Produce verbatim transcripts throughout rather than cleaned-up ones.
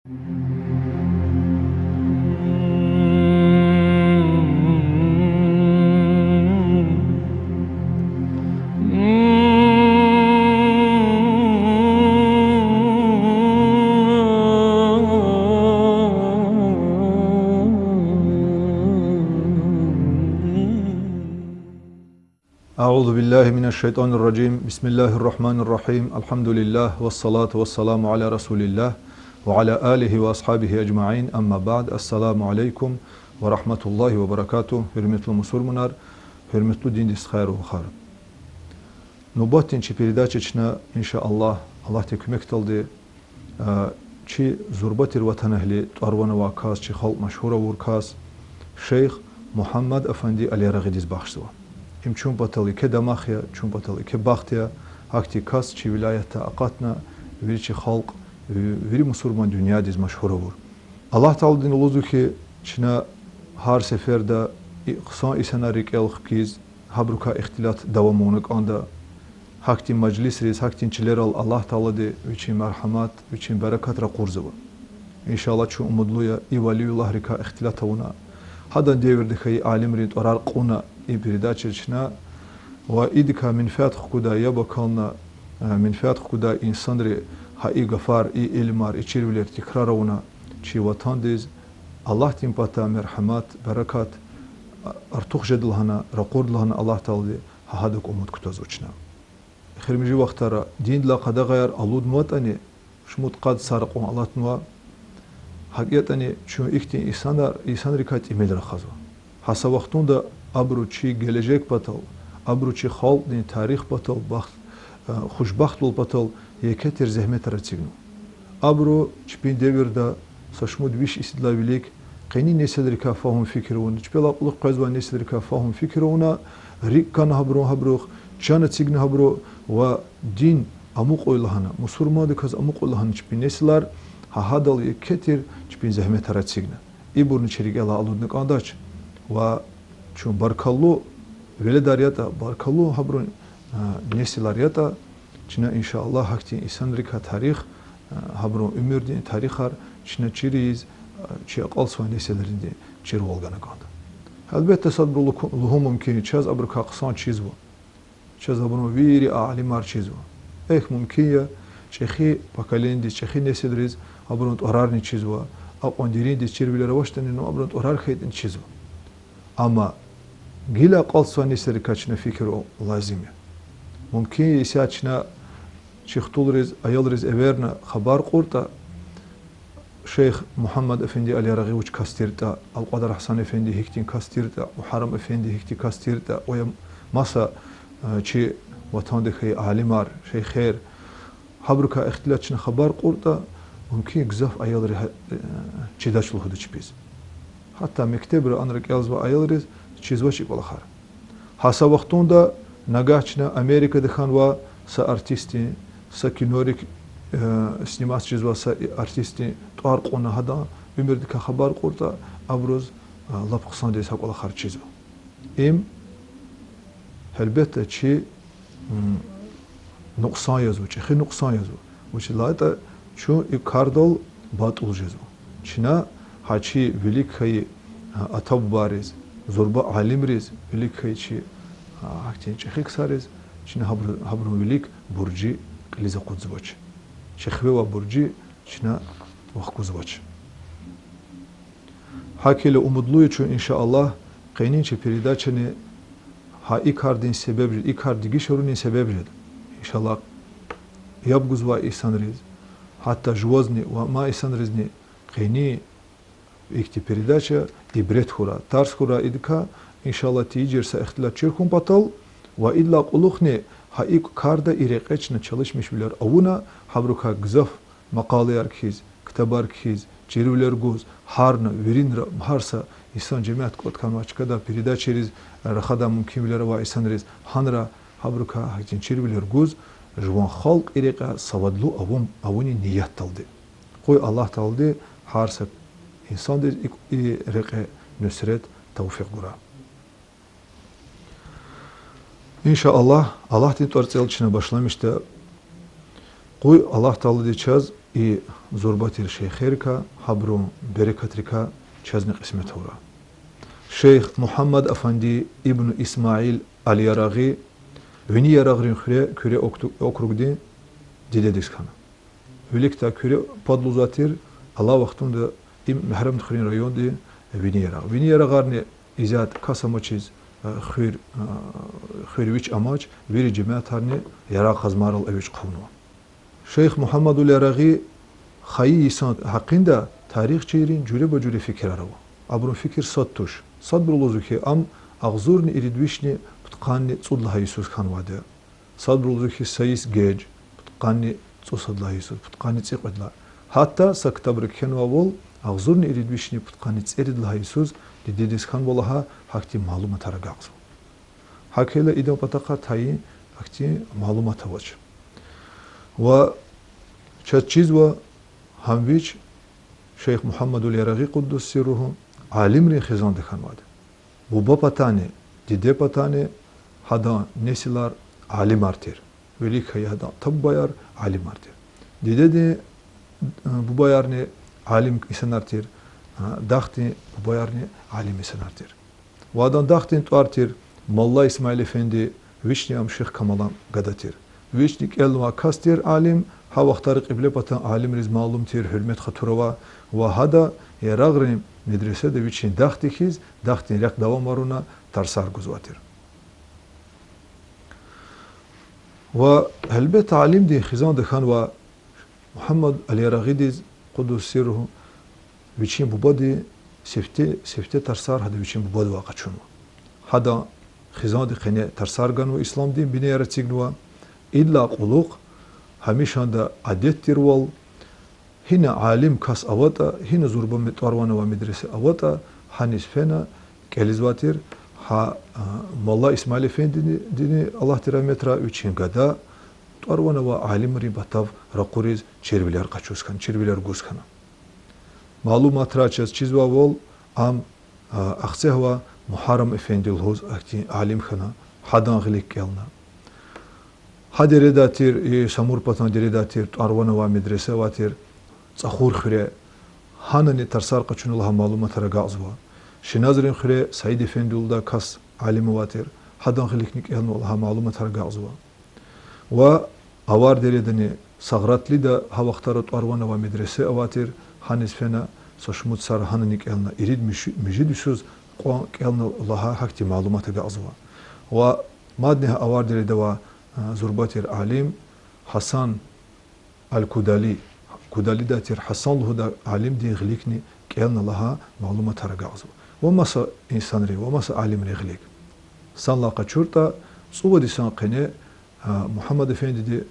أعوذ بالله من الشيطان الرجيم. بسم الله الرحمن الرحيم. الحمد لله والصلاة والسلام على رسول الله وعلى آله وأصحابه أجمعين. أما بعد. السلام عليكم ورحمة الله وبركاته. Гьуьрметлу мусурманар, гьуьрметлу диндин стхаяр ва вахар. Нубатдин чи передача чна, иншааллагь, Аллагьдин куьмекдалди, а, чи зурба тир ватанэгьли, тӀвар-ван авай кас, чи халкь машгьур авур кас, шейх Мугьаммад-эфенди Алиярагъидиз бахшзава. Им чун патал еке дамах я, чун патал еке бахт я, гьахьтин кас чи вилаятда акъатна, вири чи халкь, ви-, вири мусурман дуьньядиз машгьур авур. Аллагь Тааладин лугьузва хьи, чна гьар сеферда и-, хъсан инсанар рикӀел хкиз, гьабурукай ихтилат давам авуна кӀанда. Гьахьтин мажлисриз, гьахьтин чилерал Аллагь Таалади Вичин маргьамат, Вичин берекат ракъурзава. Иншааллагь, чун умудлу я и валиюллагьрикай ихтилат авуна, гьадан девирда хьайи алимрин тӀварар кьуна и передача чна, ва идакай менфят хкведай яб акална, э, менфят хкведай инсанри гьа и гафар, и илимар, и чирвилер тикрар авуна, чи ватандиз Аллагьдин патай мергьямат, берекат артух жеда лагьана, ракъурда лагьана Аллагь Таалади гьа гьадак умуд кутазва чна. Эхиримжи вахтара диндилай къадагъаяр алуднаватӀани, шумуд-къад йисар кьван алатнава, гьакӀ ятӀани чун ихьтин инсанар, инсанрикай тӀимил рахазва. Гьа са вахтунда абуру чи гележег патал, абуру чи халкьдин тарих патал, бахт, э, хушбахтвал патал еке тир зегьметар эцигнава. Абуру чпин девирда са шумуд-виш йисалай вилик къенин несилрикай фагьум-фикир авуна, чпелай кьулухъ къвезвай несилрикай фагьум-фикир авуна, рикӀ кана гьабурун гьабурух, чан эцигна гьабуру ва дин амукьуй лагьана, мусурмандаказ амукьуй лагьана чпин несилар, гьа гьадал еке тир чпин зегьметар эцигна. Ибурни чи рикӀелай алудна кӀандач. Ва чун баркаллу веледар ятӀа, баркаллу гьабурун, а, несилар ятӀа, чна, иншааллагь, гьахьтин инсанрикай тарих, а, гьабурун уьмуьрдин тарихар чна чир ийиз, а, чи акьалтзавай несилринди чирвал гана кӀанда. Гьелбетда, садбуру лугьу-, лугьун мумкин я, чаз абурукай хъсан чизва. Чаз абурун вири алимар чизва. Эхь, мумкин я, чӀехи поколениедиз, чӀехи несилриз абурун тӀварарни чизва, акьван дериндиз чирвилер авачтӀани, ну, абурун тӀварар хьайитӀани чизва. Амма гила акьалтзавай несилрикай чна фикир авун лазим я. Мумкин я, исятда чна чи хтулриз, аялриз эверна хабар кьуртӀа, шейх Мугьаммад-эфенди Алиярагъи вуч кас тиртӀа, Алкьвадар Гьасан-эфенди гьихьтин кас тиртӀа, Мугьаррам-эфенди гьихьтин кас тиртӀа, ва я маса, э, чи ватанда хьайи алимар, шейхер, гьабурукай ихтилат чна хабар кьуртӀа, мумкин, гзаф аялри гьа-, э, чидач лугьуда чпиз. Гьатта мектебра анра кӀелзавай аялриз чизвач и кӀвалахар. Гьа са вахтунда нагагь чна Америкада хьанва са артистдин, са кинорик, э, сниматься жезвай са и артистдин тӀвар кьуна, гьадан уьмуьрдикай хабар кьуртӀа, абуруз, э, лап хъсандиз гьа кӀвалахар чизва. Им, гьелбетда, чи, м, нукьсан язва, чӀехи нукьсан язва. Вучиз лагьайтӀа чун и кардал батӀул жезва. Чна гьа чи вилик хьайи, а, ата-бубайриз, зурба алимриз, вилик хьайи чи, а, гьахьтин чӀехи ксариз, чна гьабуру-, гьабурун вилик буржи кьилиз акъудзавач. Чи хиве авай буржи чна вахкузвач. ГьакӀ хьайила, умудлу я чун, иншааллагь, къенин чи передачани гьа и кардин себеб жед, и кар дегиш авунин себеб жед. Иншааллагь, яб гузвай инсанриз, гьатта жувазни ва амай инсанризни къенин ихьтин передача ибрет хьурай, тарс хьурай идакай, иншааллагь, тийижир са ихтилат чир хьун патал, ва идалай кьулухъни гьа и карда и рекье чна чалишмишвилер авуна, гьабурукай гзаф макъалаяр кхьиз, ктабар кхьиз, чирвилер гуз, гьарна, виринра, гьар са инсан, жемят кӀватӀ хьанвай чкада передачайриз рахадай мумкинвилер авай инсанриз гьанра гьабурукай гьахьтин чирвилер гуз, жуван халкь и рекьяй савадлу авун, авунин ниятдалди. Къуй Аллагь Таалади гьар са инсандиз и, и рекье нусрет, тавфикь гурай. Иншааллагь, Аллагьдин тӀварцӀел чна башламишда. Къуй Аллагь Таалади чаз и зурба тир шейхерикай, гьабурун берекатрикай чазни кьисмет авурай. Шейх Мугьаммад-афанди ибн Исмаил аль-Ярагъи Вини Ярагърин хуьре, Куьре окту-, округдин дидедиз хьана. Виликдай Куьре пад лугьузвай тир, алай вахтунда и Мегьарамдхуьруьн районди Вини Ярагъ. Вини Ярагъарни исятда кас амачиз, э, хуьр, э, хуьр вич амач, вири жемятарни Ярагъ-Къазмайрал эвичӀ хъувунва. Шейх Мугьаммадуль-Ярагъи хайи йисан гьакъиндай тарихчийрин жуьреба-жуьре фикирар ава. Абурун фикир сад туш. Садбуру лугьузва хьи, ам агъзурни ирид вишни пудкъанни цӀуд лагьай йисуз хьанвайди я. Садбуру лугьузва хьи, са йис геж, пудкъанни цӀусад лагьай йисуз, пудкъанни цӀикьвед лагьай. Гьатта са ктабра кхьенвайвал, агъзурни ирид вишни пудкъанни цӀерид лагьай йисуз дидедиз хьанва лагьай гьахьтин малуматар агакьзава. ГьакӀ хьайила идан патахъай тайин гьахьтин малумат авач. Ва чаз чизва гьам вич, шейх Мугьаммадуль-Ярагъи, къуддиса сирругьу, алимрин хизанда хьанвайди. Буба патани, диде патани гьадан несилар алимар тир. Вилик хьайи гьадан та-бубаяр алимар тир. Дидедин, э, бубаярни алим инсанар тир, э, дахдин бубаярни алим инсанар тир. Ва адан дахдин тӀвар тир Молла Исмаил-эфенди, вични ам Шихкамалан гада тир. Вични кӀелнавай кас тир алим, гьа вахтара кьиблепатан алимриз малум тир, гьуьрмет-хатур авай, ва гьада Ярагърин медресада вичин дахди хьиз, дахдин рехъ давамарна тарсар гузвай тир. Ва гьелбетда, алимдин хизанда хьанвай Мугьаммад аль-Ярагъидиз, къуддиса сирругьу, вичин бубади сифте, сифте тарсар гьада вичин бубадивай къачунва. Гьадан хизандин къене тарсар ганва, исламдин бинеяр эцигнава. Идалай кьулухъ гьамишанда адет тирвал, гьина алим кас аватӀа, гьина зурба ме-, тӀвар-ван авай медресе аватӀа, гьаниз фена кӀелизвай тир. Гьа, а, Молла Исмаил-эфендини, дини Аллагьди рагьметрай, вичин гада, тӀвар-ван авай алимрин патав ракъуриз чирвилер къачуз хьана, чирвилер гуз хьана. Малуматрай чаз чизвайвал, ам, а, Ахцегьвай Мугьаррам-эфенди лугьуз ахьтин алим хьана, гьадан гъилик кӀелна. Гьа дередай тир, и Самур патан дередай тир, тӀвар-ван авай медресе авай тир ЦӀахур хуьре, гьанани тарсар къачуна лагьай малуматар агакьзава. Шиназрин хуьре Саид-эфенди лугьудай кас алим авай тир, гьадан гъиликни кӀелна лагьай малуматар агакьзава. Ва Авар дередани, Сагъратлида гьа вахтара тӀвар-ван авай медресе авай тир, гьаниз фена са шумуд йисар гьанани кӀелна, ирид муьжуь-, муьжуьд йисуз кьван кӀелна лагьай гьахьтин малумат агакьзава. Ва мадни гьа Авар дереда авай, а, зурба тир алим Гьасан аль-Кудали, Кудалидай тир Гьасан лугьудай алимдин гъиликни кӀелна лагьай малуматар агакьзава. Ва маса инсанрин, ва маса алимрин гъилик. Санлай къачуртӀа, цӀувад йисан къене, а, Мугьаммад-эфендиди,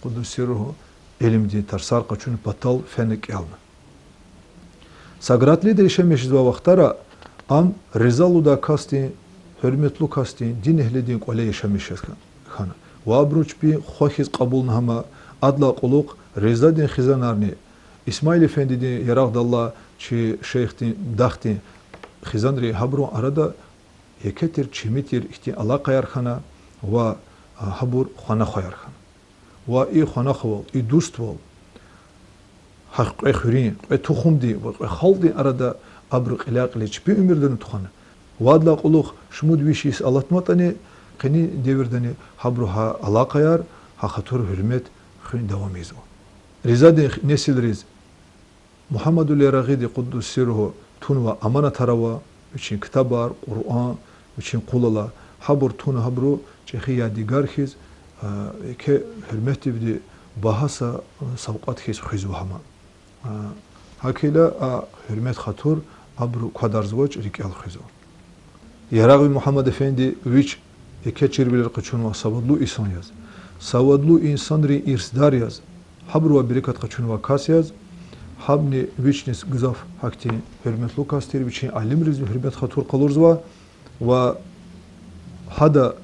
къуддиса сирругьу, илимдин тарсар къачуна патал фена кӀелна. Сагъратлида яшамиш жезвай вахтара ам Риза лугьудай касдин, гьуьрметлу касдин, дин-эгьлидин кӀвале яшамиш жез хьана. Ва абуру чпин хва хьиз кьабулна гьам, адалай кьулухъ Ризадин хизанарни, Исмаил-эфендидин, Ярагъдал алай чи шейхдин, дахдин хизанрин, гьабурун арада еке тир, чими тир ихьтин алакъаяр хьана ва, а, гьабур хванахваяр хьана. Ва и хванахвавал, и дуствал гьа кьве хуьруьн, кьве тухумдин ва кьве халкьдин арада абуру кьиляй-кьилиз чпин уьмуьрдани тухвана. Ва адалай кьулухъ шумуд виш йис алатнаватӀани, къенин девирдани гьабуру гьа алакъаяр, гьа хатур-гьуьрмет хуьн давам ийизва. Ризадин несилриз Мугьаммадуль-Ярагъиди, къуддиса сирругьу, тунвай аманатар ава: вичин ктабар, Къуръан, вичин къул алай. Гьабур туна, гьабуру чӀехи ядигар хьиз, а, еке гьуьрметдивди багьа са, а, савкьват хьиз хуьзва гьам. А, гьакӀ хьайила а гьуьрмет-хатур абуру квадарзавач, рикӀел хуьзва. Ярагъви Мугьаммад-эфенди вич еке чирвилер къачунва савадлу инсан яз, савадлу инсанрин ирсдар яз, гьабурувай берекат къачунвай кас яз. Гьамни вични гзаф гьахьтин гьуьрметлу кас тир, вичин алимризни гьуьрмет-хатур къалурзава. Ва гьада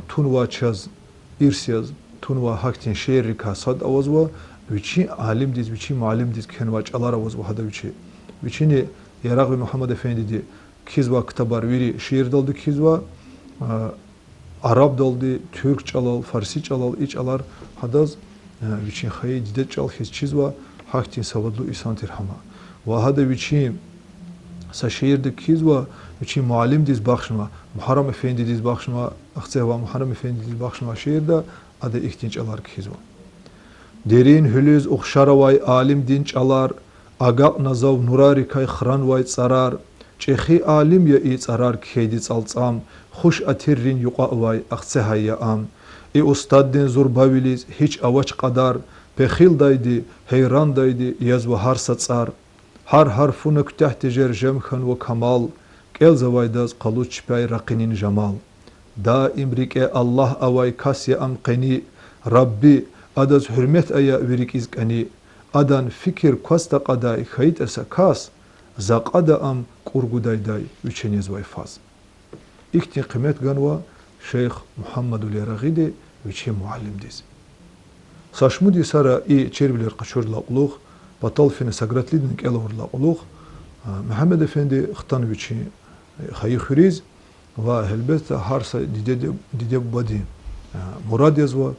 тунвай чаз ирс яз, тунвай гьахьтин шииррикай сад авазва, вичин алимдиз, вичин муаллимдиз кхьенвай чӀалар авазва гьада вичи. Вичини, Ярагъви Мугьаммад-эфендиди, кхьизвай ктабар вири шиирдалди кхьизва, а, арабдалди, туьрк чӀалал, фарси чӀалал, и чӀалар гьадаз, вичин хайи дидед чӀал хьиз чизва, гьахьтин савадлу инсан тир гьам. Ва гьада вичин са шиирда кхьизва, вичин муаллимдиз бахшнава, Мугьаррам эфендидиз бахшнава, Ахцегьвай Мугьаррам эфендидиз бахшнава шиирда, ада ихьтин чӀалар кхьизва. Дерин гьуьлуьз ухшар авай алимдин чӀалар, агакьна зав нурарикай хранвай цӀарар, чӀехи алим я и цӀарар кхьейди цӀалцӀам, хуш атиррин юкьва авай Ахцегьай я ам. И устаддин зурбавилиз гьич авач кьадар, пехилдайди, гьейрандайди язва гьар са цӀар. Гьар гьарфуна куьтягь тежер жем хьанва камал, кӀелзавайдаз къалуз чпяй ракъинин жамал. Даим рикӀе Аллагь авай кас я ам къени, Рабби, адаз гьуьрмет ая ви рикӀиз кӀани. Адан фикир кваз такьадай хьайитӀа са кас, за кьада ам кӀур гудайдай виче незвай фаз. Ихьтин къимет ганва шейх Мугьаммадул Ярагъиди вичин муаллимдиз. Са шумуд йисара и чирвилер къачурдалай кьулухъ, патал фена Сагратлидин кӀел авурдалай кьулухъ, а, Мегьамед эфенди хтана вичин хайи хуьруьз ва, гьелбетда, гьар са диде-, диде-бубадин, а, мурад язва,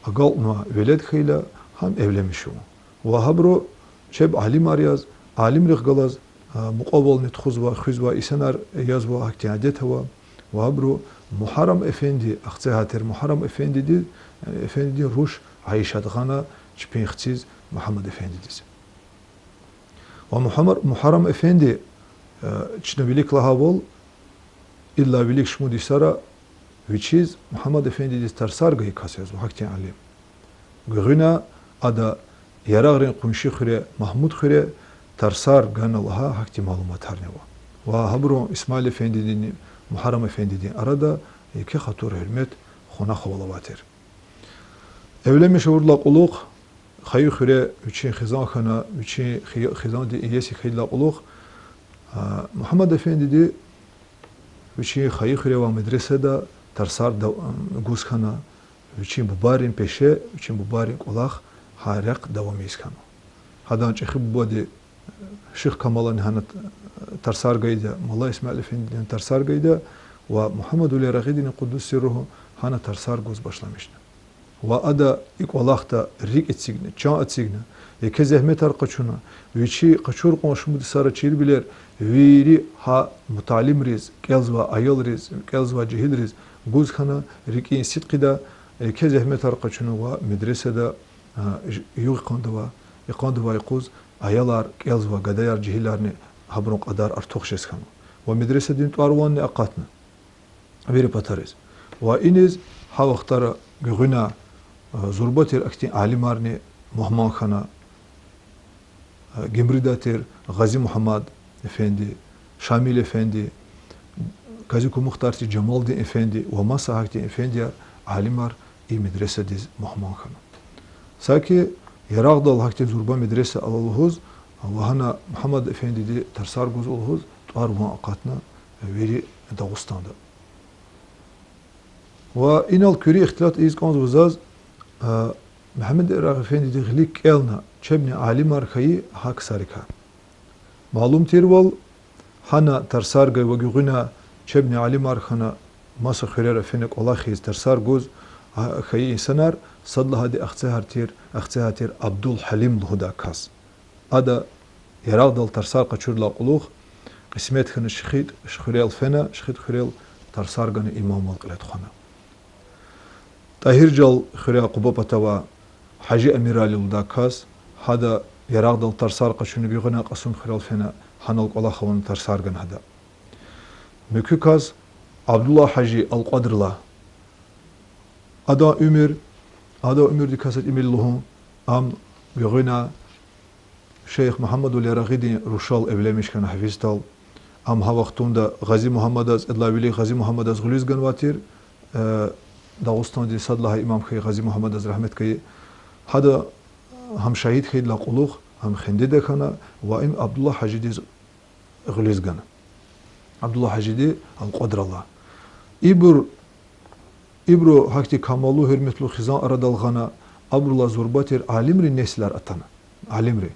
агалкьунвай велед хьайила, гьам эвленмиш хьун. Ва гьабуру чеб алимар яз, алимрихъ галаз, а, мукьвавални тухузвай, хуьзвай инсанар язва, гьахьтин адет ава. Ва гьабуру Мугьаррам эфенди, Ахцегьай тир Мугьаррам эфендиди, эфендидин руш Айишат гъана чпин хциз Мугьаммад эфендидиз. Ва Мугьаммар-, Мугьаррам эфенди, э, чна вилик лагьайвал, идалай вилик шумуд йисара вичиз Мугьаммад эфендидиз тарсар гайи кас язва, гьахьтин алим. Гуьгъуьна ада Ярагърин къунши хуьре, Магьмуд хуьре тарсар гана лагьай гьахьтин малуматарни ава. Ва гьабурун, Исмаил эфендидинни Мугьаррам эфендидин арада еке хатур гьуьрмет, хунахвал авай тир. Эвленмиш авурдалай кьулухъ, хайи хуьре вичин хизан хьана, вичин хи-, хизандин иеси хьайидалай кьулухъ, а, Мугьаммад эфендиди вичин хайи хуьре авай медресада тарсар да-, гуз хьана, вичин бубайрин пеше, вичин бубайрин кӀвалах гьа рехъ давам ийиз хьана. Гьадан чӀехи бубади Шихь Камалани гьана тарсар гайида, Мулла Исмаил эфендини тарсар гайида ва Мугьаммадул Ярагъидини, къуддиса сирругьу, гьана тарсар гуз башламишна. Ва ада и кӀвалахда рикӀ эцигна, чан эцигна, еке зегьметар къачуна, вичи къачур кьван шумуд йисара чирвилер вири гьа муталимриз, кӀелзавай аялриз, кӀелзавай жегьилриз гуз хьана, рикӀин сидкьида, еке зегьметар къачуна ва медресада, а, ж-, югъ икъандавай, икъандавай юкъуз аялар кӀелзавай, гадаяр, жегьиларни гьабурун кьадар артух жез хьана. Ва медресадин тӀвар-ванни акъатна вири патариз. Ва иниз гьа вахтара гуьгъуьна, а, зурба тир ахьтин алимарни мугьман хьана, а, Гимридай тир Гъази-Мугьаммад эфенди, Шамил эфенди, Казикумухтар тир Жамалдин эфенди ва маса гьахьтин эфендияр, алимар и медресадиз мугьман хьана. Саки Ярагъдал гьахьтин зурба медреса ала лугьуз, ва гьана Мугьаммад эфендиди тарсар гузва лугьуз тӀвар-ван акъатна вири Дагъустанда. Ва инал куьруь ихтилат ийиз кӀанзава заз, а, Мугьаммад Ярагъ эфендиди гъилик кӀелна чебни алимар хьайи гьа ксарикай. Малум тирвал, гьана тарсар гайи ва гуьгъуьна чебни алимар хьана, маса хуьрера фена кӀвалахиз тарсар гуз, а, хьайи инсанар, сад лагьайди Ахцегьар тир, Ахцегьай тир Абдул-Гьалим лугьудай кас. Ада Ярагъдал тарсар къачурдалай кьулухъ кьисмет хьана Шихид хуьрел фена, Шихид хуьрел тарсар гана, имамвал кьиле тухвана. ТӀагьиржал хуьряй Къуба патавай Гьажи Амирали лугьудай кас, гьада Ярагъдал тарсар къачуна, гуьгъуьна Кьасумхуьрел фена, гьанал кӀвалах авуна тарсар гана гьада. Муькуь кас Абдуллагь-гьажи Алкьвадралай. Адан уьмуьр, адан уьмуьрдикай са тӀимил лугьун, ам гуьгъуьна шейх Мугьаммадул Ярагъидин рушал эвленмиш хьана гьафиздал. Ам гьа вахтунда Гъази-Мугьаммадаз, идалай вилик Гъази-Мугьаммадаз гъуьлуьз ганвай тир, э, Дагъустандин сад лагьай имам хьайи Гъази-Мугьаммадаз, рагьмет хьайи. Гьада гьам шагьид хьайидалай кьулухъ, гьам хендеда хьана ва им Абдуллагь-гьажидиз гъуьлуьз гана. Абдуллагь-гьажиди Алкьвадралай. Ибур, ибуру гьахьтин камаллу, гьуьрметлу хизан арадал гъана, абурулай зурба тир алимрин несилар атана. Алимри.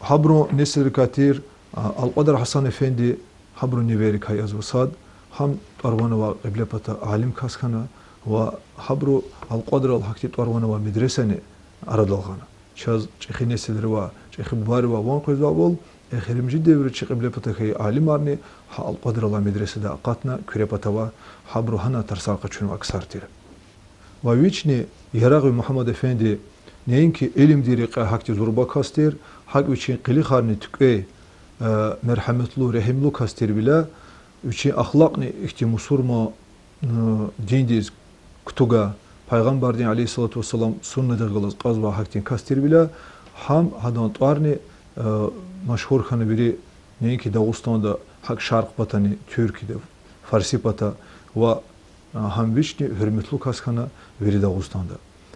Гьабурун несилрикай тир, а, Алкьвадар Гьасан эфенди, гьабурун невейрикай язва сад, гьам тӀвар-ван авай, кьибле пата алим кас хьана, ва гьабуру Алкьвадрал гьахьтин тӀвар-ван авай медресани арадал гъана. Чаз чӀехи несилривай, чӀехи бубайривай ван къвезвайвал, эхиримжи девирда чи кьибле пата хьайи алимарни гьа Алкьвадралай медресада акъатна, Куьре патавай, гьабуру гьана тарсар къачунвай ксар тир. Ва вични, Ярагъви Мугьаммад-эфенди, неинки илимдин рекьяй гьахьтин зурба кас тир, гьакӀ вичин къилихарни туькӀвей, э, мергьаметлу, регьимлу кас тирвиляй, вичин ахлакьни ихьтин мусурман, э, диндиз кутугай, Пайгъамбардин, عليه الصلاة والسلام, суннадихъ галаз кьазвай гьахьтин кас тирвиляй, гьам гьадан тӀварни, э, машгьур хьана вири неинки Дагъустанда, гьакӀ Шаркь патани, Туьркияда, Фарси пата ва, а, гьам вични гьуьрметлу кас хьана вири Дагъустанда.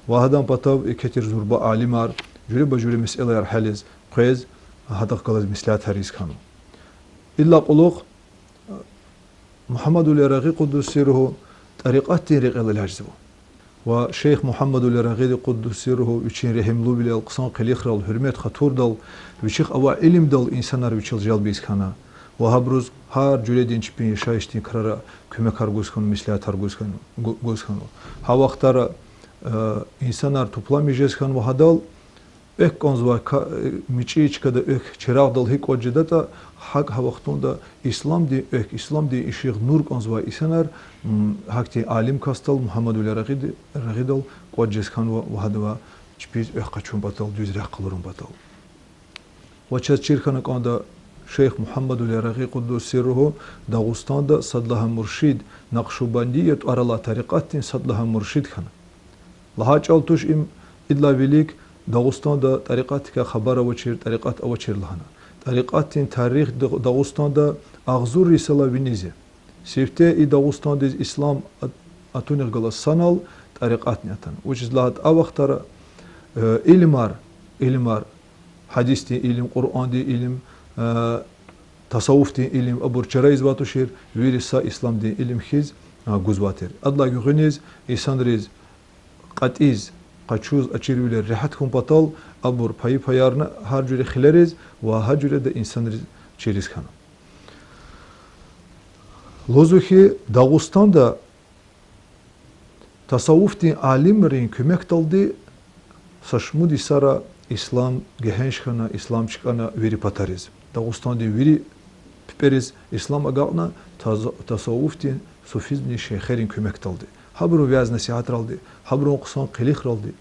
Ва гьадан патав еке тир зурба алимар жуьреба-жуьре месэлаяр гьялиз, къвез, гьадахъ галаз меслятар ийиз хьанва. Идалай кьулухъ Мугьаммадул Ярагъи, къуддиса сирругьу, тӀарикъатдин рекьел элячӀзава. Ва шейх Мугьаммадул Ярагъиди, къуддиса сирругьу, вичин регьимлувилел, хъсан къилихрал, гьуьрмет-хатурдал, вичихъ авай илимдал инсанар вичел желб ийиз хьана. Ва гьабуруз гьар жуьредин чпин яшайишдин крара куьмекар гуз хьанва, меслятар гуз хьанва, гу-, гуз хьанва. Гьа вахтара, э, инсанар тупламиш жез хьанва гьадал, экв кӀанзавай ка-, э, мичӀи чкада экв чирагъдал гьикӀ кӀватӀ жедатӀа, гьакӀ гьа вахтунда исламдин экв, исламдин ишигъ, нур кӀанзавай инсанар, м, гьахьтин алим касдал, Мугьаммадул Ярагъиди-, Ярагъидал кӀватӀ жез хьанва ва гьадавай чпиз экв къачун патал, дуьз рехъ къалурун патал. Ва чаз чир хьана кӀанда, шейх Мугьаммадул Ярагъи, къуддиса сирругьу, Дагъустанда сад лагьай муршид, Накъшубандия тӀвар алай тӀарикъатдин сад лагьай муршид хьана. Лагьай чӀал туш им, идалай вилик Дагъустанда тӀарикъатдикай хабар авачир, тӀарикъат авачир лагьана. ТӀарикъатдин тарих Даг-, Дагъустанда агъзурри йисалай виниз я. Сифте и Дагъустандиз ислам ат-, атунихъ галаз санал тӀарикъатни атана. Вучиз лагьайтӀа а вахтара, э, илимар, илимар, гьадисдин илим, Къуръандин илим, э, тасаввуфдин илим, абур чара ийизвай тушир, вири са исламдин илим хьиз, а, гузвай тир. Адалай гуьгъуьниз инсанриз кьатӀиз, къачуз, а чирвилер регьят хьун патал абур пайи-паярна гьар жуьре хилериз ва гьа жуьреда инсанриз чириз хьана. Лугьузва хьи, Дагъустанда тасаввуфдин алимрин куьмекдалди са шумуд йисара ислам гегьенш хьана, ислам чкӀана вири патариз. Дагъустандин вири пипӀериз ислам агакьна таз-, тасаввуфдин, суфизмдин шейхерин куьмекдалди. Гьабурун вяз-насигьатралди, гьабурун хъсан къилихралди.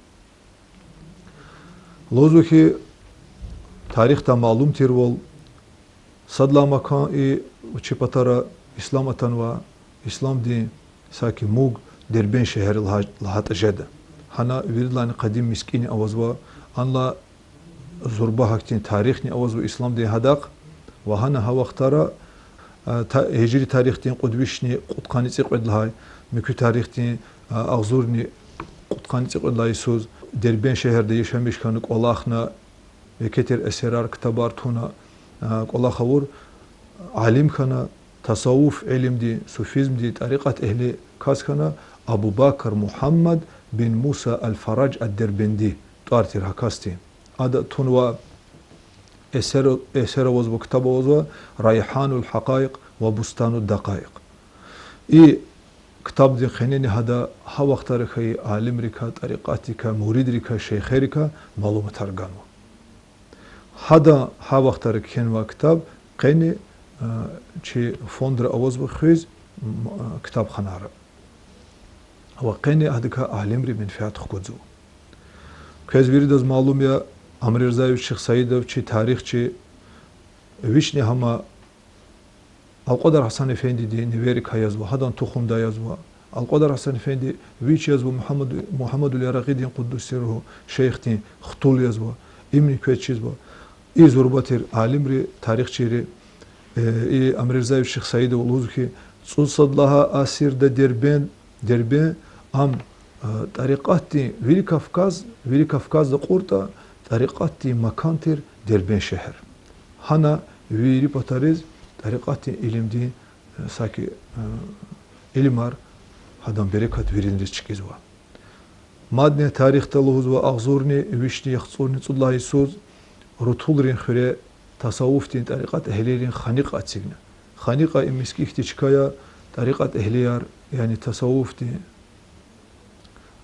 Лугьузва хьи, тарихда малум тирвал, сад лагьай макан и чи патара ислам атанвай, исламдин саки муг Дербент шегьер лагьа-, лагьайтӀа жеда. Гьана виридалайни къадим мискӀинни авазва, анлай зурба гьахьтин тарихни авазва исламдин гьадахъ, ва гьана гьа вахтара, а, та-, гьижри тарихдин кьуд вишни кьудкъанни цӀикьвед лагьай, муькуь тарихдин, а, агъзурни кьудкъанни цӀикьвед лагьай йисуз Дербент шегьерда яшамиш хьана, кӀвалахна, еке тир эсерар, ктабар туна, а, кӀвалах авур алим хьана, тасаввуф илимдин, суфизмдин, тӀарикъат эгьли кас хьана, Абу Бакр Мугьаммад бин Муса аль-Фараж ад-Дербенди тӀвар тир гьа касдин. Ада тунва эсер, эсер авазва, ктаб авазва, Райгьанул-гьакъаикъ ва Бустануд-дакъаикъ. И ктабдин къенени гьада гьа вахтара хьайи алимрикай, тӀарикъатдикай, муридрикай, шейхерикай малуматар ганва. Гьада гьа вахтара кхьенвай ктаб къени, а, чи фондра авазва хуьз, м, а, ктабханара. Ва къени гьадакай алимри менфят хкудзава. Квез виридаз малум я, Амрерзаевич Шихсаидов чи тарихчи, вични гьама Алкьвадар Гьасан-эфендидин неверикай язва, гьадан тухумдай язва. Алкьвадар Гьасан-эфенди вич язва, Мугьаммад-, Мугьаммадул Ярагъидин, къуддиса сирругьу, шейхдин хтул язва, имни квез чизва. И зурба тир алимри, тарихчийри, э, и Амрерзаевич Шихсаидов лугьузва хьи, цӀусад лагьай асирда Дербент, Дербент ам, э, тӀарикъатдин вири Кавказ, вири Кавказда кьуртӀа, тӀарикъатдин макан тир Дербент шегьер. Гьана вири патариз тӀарикъатдин илимдин, э, саки, э, илимар, гьадан берекат виринриз чкӀизва. Мадни тарихда лугьузва, агъзурни вишни яхцӀурни цӀуд лагьай йисуз Рутулрин хуьре тасаввуфдин, тӀарикъат эгьлийрин ханикъа эцигна. Ханикъа им мискӀин хьтин чка я, тӀарикъат эгьлияр, яни тасаввуфдин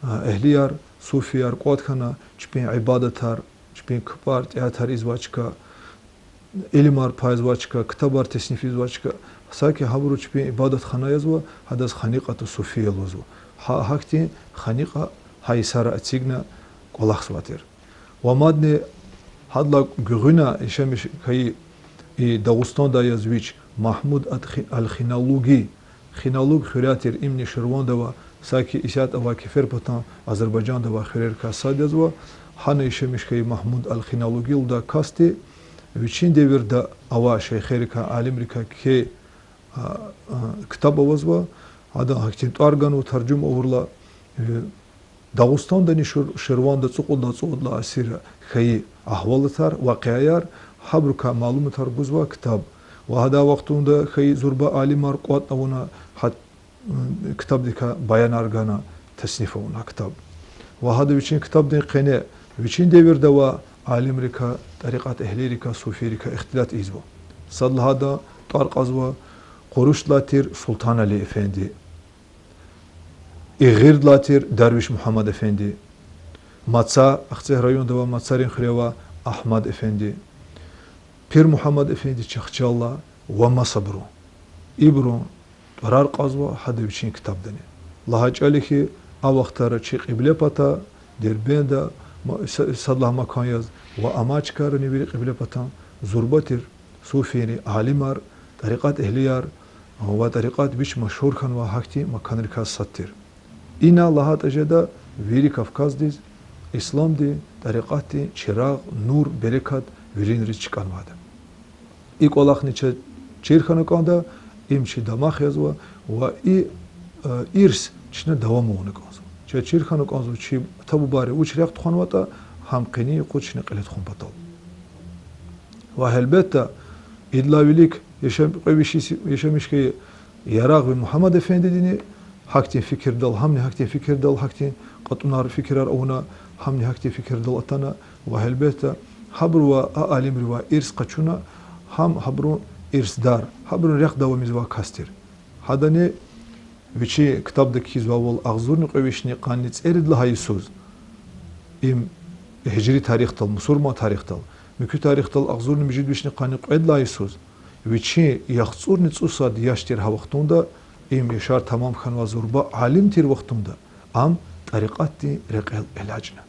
А, эгьлияр, суфияр кӀватӀ хьана, чпин ибадатар, чпин кпӀар, тӀеатар ийизвай чка, илимар пайзавай чка, ктабар тесниф ийизвай чка, саки гьабуру чпин ибадатхана язва, гьадаз ханикъату суфия лугьузва. Гьа, гьахьтин ханикъа гьа йисара эцигна кӀвалахзавай тир. Ва мадни гьадалай гуьгъуьна яшамиш хьайи и Дагъустандай яз вич Магьмуд ат-Хи-, ал-Хиналуги, Хиналуг хуьряй тир, имни Ширванда ава, саки исятда авай Кеферпатан, Азербайжанда авай хуьрерикай сад язва, гьана яшамиш хьайи Магьмуд ал-Хиналуги лугьудай касди вичин девирда авай шейхерикай, алимрикай кхьей, а, а, ктаб авазва, адан гьахьтин тӀвар ганва таржума авурла, э, Дагъустандани Шир-, Ширванда цӀукьуд лагьай, цӀувад лагьай асирра хьайи агьвалатар, вакъиаяр, гьабурукай малуматар гузва ктаб. Ва гьадай вахтунда хьайи зурба алимар кӀватӀ авуна гьа, м, ктабдикай баянар гана, тесниф авуна ктаб. Ва гьада вичин ктабдин къене вичин девирда авай алимрикай, тӀарикъат эгьлийрикай, суфийрикай ихтилат ийизва. Сад лагьайдан тӀвар кьазва Къурушдилай тир Султанали эфенди, Игъирдилай тир Дарвиш Мугьаммад эфенди, Мацар, Ахцегь районда авай Мацарин хуьре авай Агьмад эфенди, Пир Мугьаммад эфенди Чахчалдилай ва масабуру. Ибурун тӀварар кьазва гьада вичин ктабдани. Лагьай чӀал я хьи, а вахтара чи кьиблепата, Дербентда, ма-, са-, сад лагьай макан яз, ва амай чкайрани вири кьиблепатан зурба тир суфийри, алимар, тӀарикъат эгьлияр ва тӀарикъат вич машгьур хьанвай гьахьтин маканрикай сад тир. Ина лагьайтӀа жеда вири Кавказдиз исламдин, тӀарикъатдин чирагъ, нур, берекат виринриз чкӀанвайди. И кӀвалахни чаз чир хьана кӀанда, им чи дамах язва, ва и, э, ирс чна давам авуна кӀанзава. Чаз чир хьана кӀанзава чи ата-бубайри вуч рехъ тухванватӀа, гьам къенин юкъуз чна кьиле тухун патал. Ва гьелбетда, идалай вилик яшам-, кьве виш йис яшамиш хьайи Ярагъви Мугьаммад эфендидини гьахьтин фикирдал, гьамни гьахьтин фикирдал, гьахьтин кьатӀунар, фикирар авуна, гьамни гьахьтин фикирдал атана, ва гьелбетда, гьабурувай, а алимривай ирс къачуна, гьам гьабурун ирсдар, гьабурун рехъ давамизвай кас тир. Гьадани вичин ктабда кхьизвайвал, агъзурни кьве вишни къанни цӀерид лагьай йисуз, им гьижри тарихдал, мусурман тарихдал, муькуь тарихдал агъзурни муьжуьд вишни къанни кьвед лагьай йисуз, вичин яхцӀурни цӀусад яш тир гьа вахтунда, им яшар тамам хьанвай зурба алим тир вахтунда, ам тӀарикъатдин рекьел элячӀна.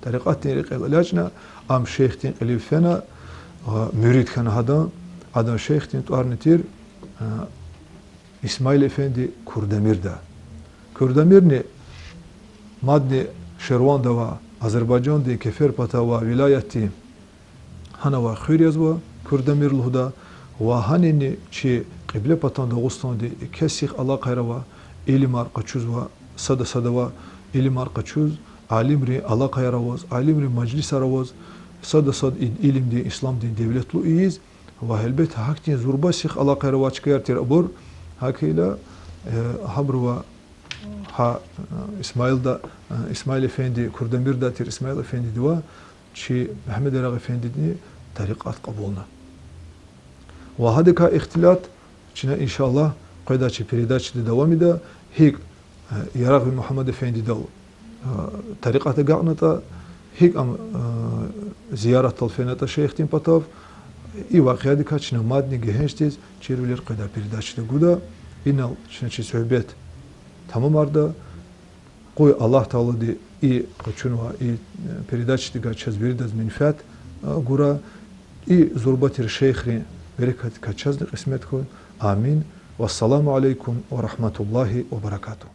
ТӀарикъатдин рекьел элячӀна, ам шейхдин кьилив фена, а, муьрид хьана гьадан, адан шейхдин тӀварни тир, а, Исмаил эфенди Курдамирда. Курдамирни мадни Ширванда авай, Азербайжандин Кеферпата авай вилаятдин гьана авай хуьр язва, Курдамир лугьуда, ва гьанини чи кьиблепатан Дагъустандин еке сих алакъаяр ава, илимар къачузва, сада-садавай илимар къачуз, алимрин алакъаяр аваз, алимрин мажлисар аваз, сада-сад и-, илимдин, исламдин девлетлу ийиз, ва гьелбетда гьахьтин зурба сих алакъаяр авай чкаяр тир абур, гьакӀ хьайила, э, гьабурувай гьа, э, Исмаилда, э, Исмаил эфенди, Курдамирда тир Исмаил эфендидивай чи Мегьамед Ярагъ эфендини тӀарикъат кьабулна. Ва гьадакай ихтилат чна, иншаллагь, къведай чи передачада давамида, гьикӀ, э, Ярагъви Мугьаммад эфендидал, э, тӀарикъат агакьнатӀа, гьикӀ ам, э, зияратдал фенатӀа шейхдин патав, и вакъиадикай чна мадни гегьеншдиз чирвилер къведай передачада гуда, инал чна чи суьгьбет тамамарда. Къуй Аллагь Таалади и къачунвай и, э, передачадикай чаз виридаз менфят, э, гурай, и зурба тир шейхрин берекатдикай чазни кьисмет хьуй. Амин. Вассаламу алейкум ва рагьматуллагьи ва баракатугь.